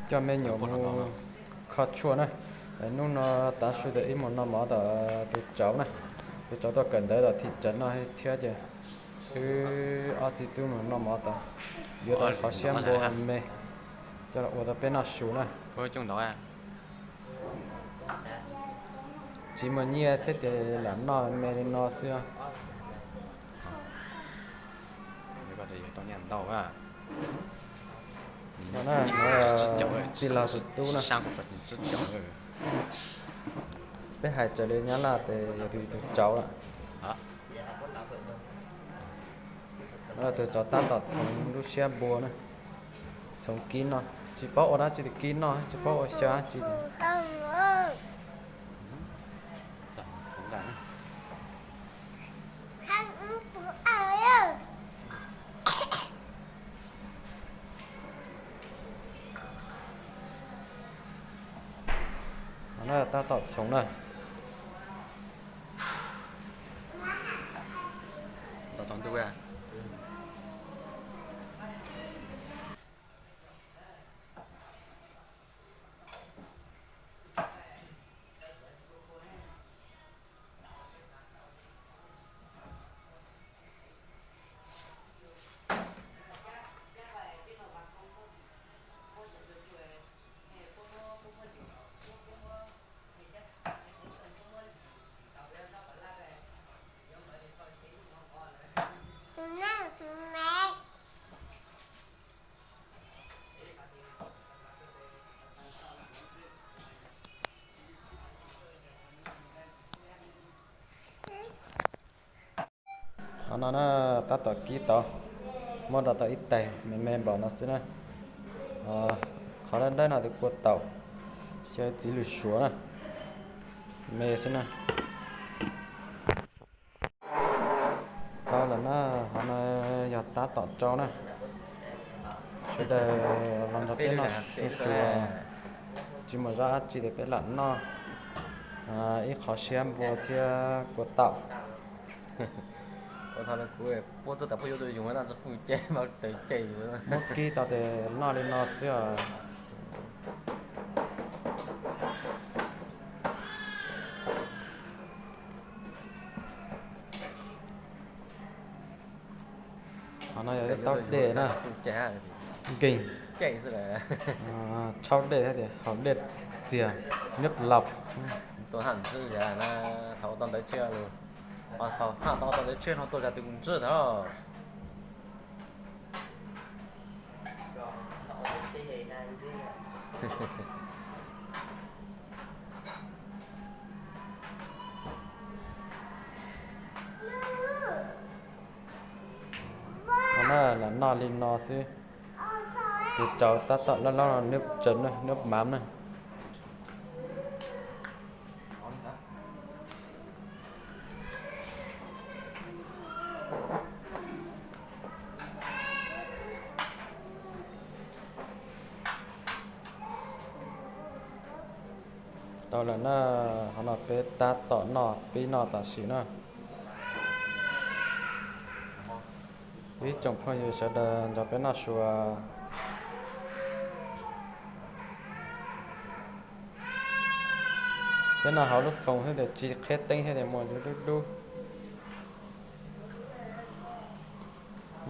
Coj me nyuam mus kho tshuaj na. Hnub no tav su ces wb mus noj mov tom tus tsauv na. Tus tsauv tuaj kawm ntawv tom thim tsev no thiab ces wb ob txiv tub mus noj mov tod, yuav tau qhov siab npua me coj los ua rau peb noj su na. Tsis muaj nyiaj thiab ces lam noj me li no xwb. No na, tij laug tus tub na. Peb hais raws li Nyab Laj ces yog tus, tus tsauv lawm. Tus tsauv tab tom txhoov lub siab npua na, txhoov kib noj, tsis paub ua dab tsi li, kib noj tsis paub ua xyaw dab tsi li. Tab tom txhoov na. Qhov no na, tab tom kib tau, muab rau tau ib tais me me npaum no xwb na. Qhov dawb dawb no tus kua taum, xyaw txiv lws suav na, me xwb na. Tau lawm na, qhov no yog tab tom tsau na. Sawv daws los nrog peb noj su su, tsis muaj zaj dab tsi ces peb lam noj ib qho siab npua thiab kua taum. Muab kib tau ces noj li no xwb os. Qhov no yog ib taub dej na, nkeeg, tshaub dej thiab tias haus dej txias, nyob laus. Thaum tau ntawv tshiab, thaum tau ntawv tshiab no tuaj zas tus ntsis thaum Qhov no lam noj li no xwb. Tus tsau tab tom loj loj, nws tseem nws mav na. Tau lawm na, qhov no peb tab tom noj pib noj tam sim na. Ib tsoom phooj ywg sawv daws nrog peb noj su. Peb noj hauv lub foos thiab tias tsis qhib teeb thiab tias muaj dub dub dub.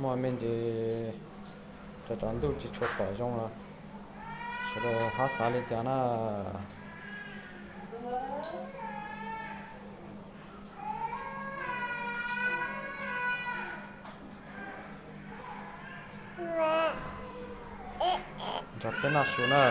Muaj me ntsis tso tsaus ntuj tsis tshua pom zoo los sawv daws ho xav li cas na. Nrog peb noj su na.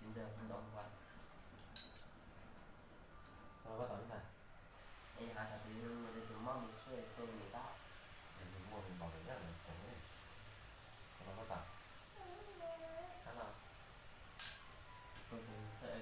Ntawd ntawd ua, ua tau ntag. Es hais tias tus mob mus xwb tuaj li tab, tus mob mus npaum li tab lawm tseem li, qhov no koj tau, qhov no, tus thawj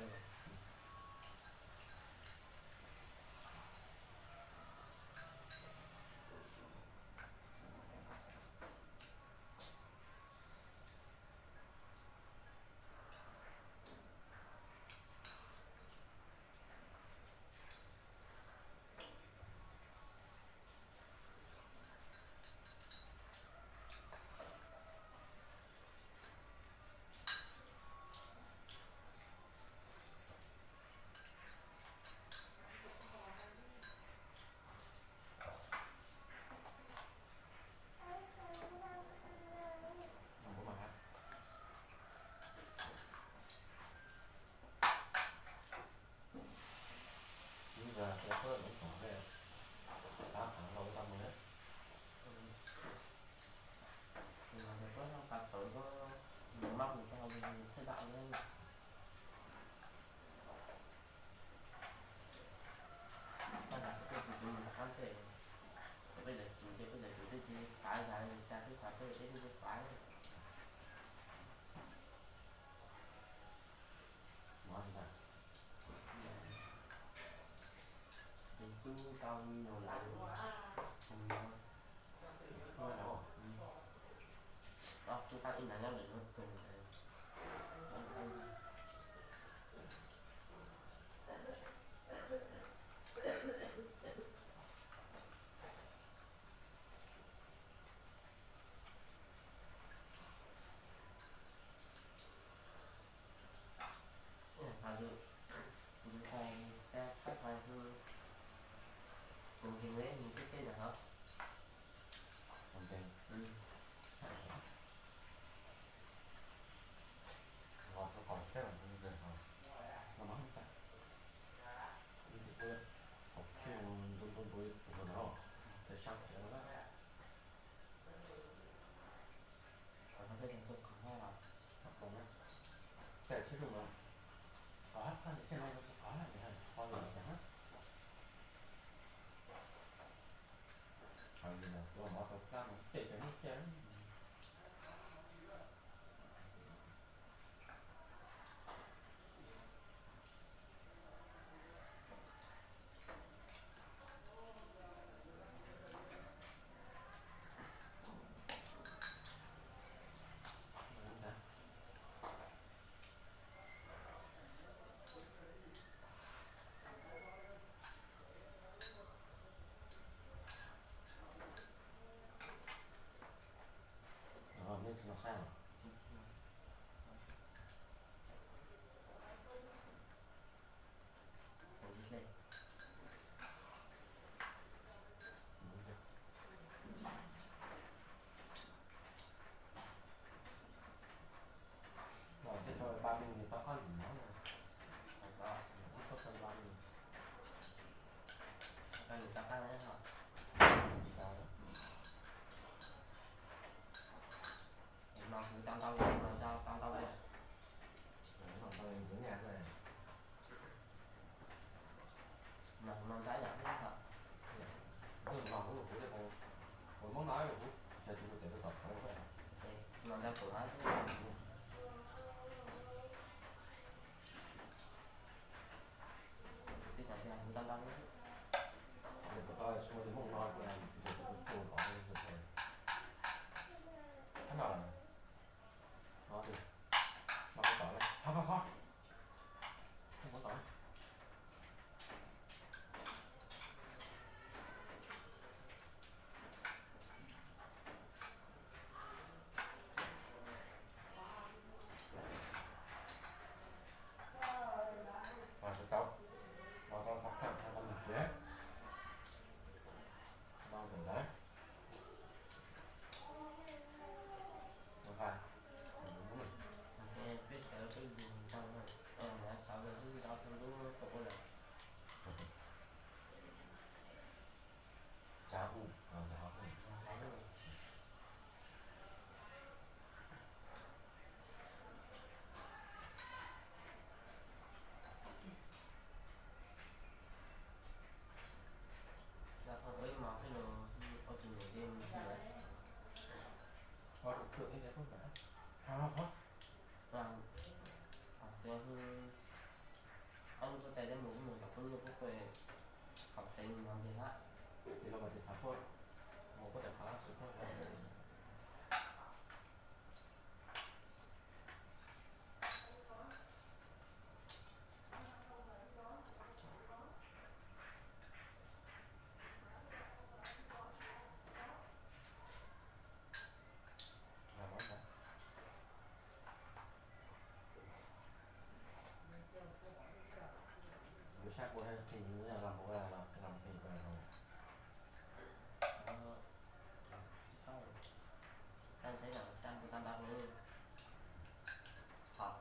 Tus tub tau nyuag lawm, tub tau ib nta nyob ntawm lub tug. Tus ntxhais xa tshab hais hu, tus nkeeg li nws twb teb ntawm hov. Los rau qhov tsheb los ntawd, los mas tas, qhov tsheb ntu ntu ntu tus no, tsheb sab tsheb no. Qhov no tej tus qhov no los, qhov no, tej tsheb tsuj no, qhov hab qhab tsheb no qhov no ces qhov no ces hab. Hais li no kuv mov tau kab no cem cov hnub cem. Nej tsis noj saib los? Los tej tso ba me nws tau qab ntawm no, ib txoj tau ba me, tau nws tau qab na. No kuv tau ntau, no tau ntau, no ntau ntau yam thiab. Ntawm no kuv, kuv Hmoob no kuv tsa tus mus tsev rau tom qhov no, no ntau pum no thiab. Twb tas tias kuv tau ntau, kuv tau tsis muaj tus Hmoob no, kuv tsa tus mus tsev. Thab no, no, no tom, thab, thab, thab, thab tom. Tau, tau, tau, tau mus tsev. No Ob lub pob txha coj mus, mus tom pub nyuj pub kua, qhov tev no ntxiag hab. Ces los kom tes qhov puab, mus puab tes qhov tsis puab. Yuav sab kuv los los los los. Tau ntxheb los sab kuv tau ntau li. Hom.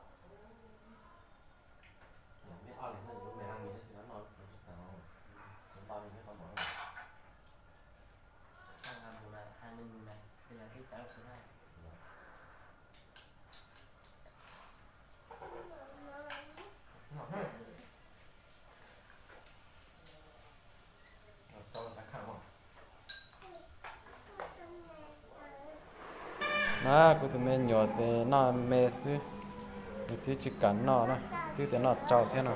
Yog meb ob leeg no yuav me leej me thiab tsis tau noj, tsis tau noj li meb qhov mov. Tau nqa mus na, hais me ntsis na, yog twb cawv kuv na. Na, kuv tus me nyuam tes noj me xwb, nws twb tsis kam noj na, twb tias noj tsau thiab no.